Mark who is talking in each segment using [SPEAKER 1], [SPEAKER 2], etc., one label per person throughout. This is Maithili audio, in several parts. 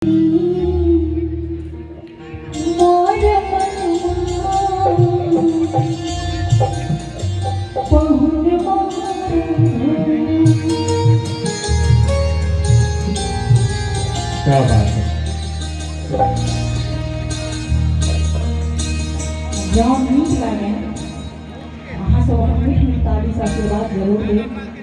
[SPEAKER 1] मोर मनमा पहुन
[SPEAKER 2] क्या बात है।
[SPEAKER 1] जँ नीक लागे, अहाँ सब अपन मीठ मीठ ताली से आशीर्वाद जरूर देब।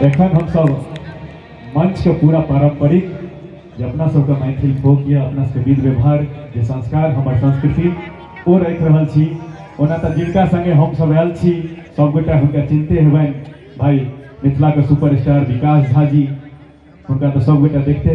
[SPEAKER 2] एखन हमसब मंच के पूरा पारंपरिक जे अपना सबके मैथिल फोक यऽ, अपना सबके विध व्यवहार जे संस्कार हमर संस्कृति ओ राखि रहल छी। ओना तऽ जिनका संगे हमसब आयल छी सबगोटा हुनका चिन्हते हेबनि, भाई मिथिलाके सुपरस्टार विकास झा जी, हुनका तऽ सबगोटा देखते।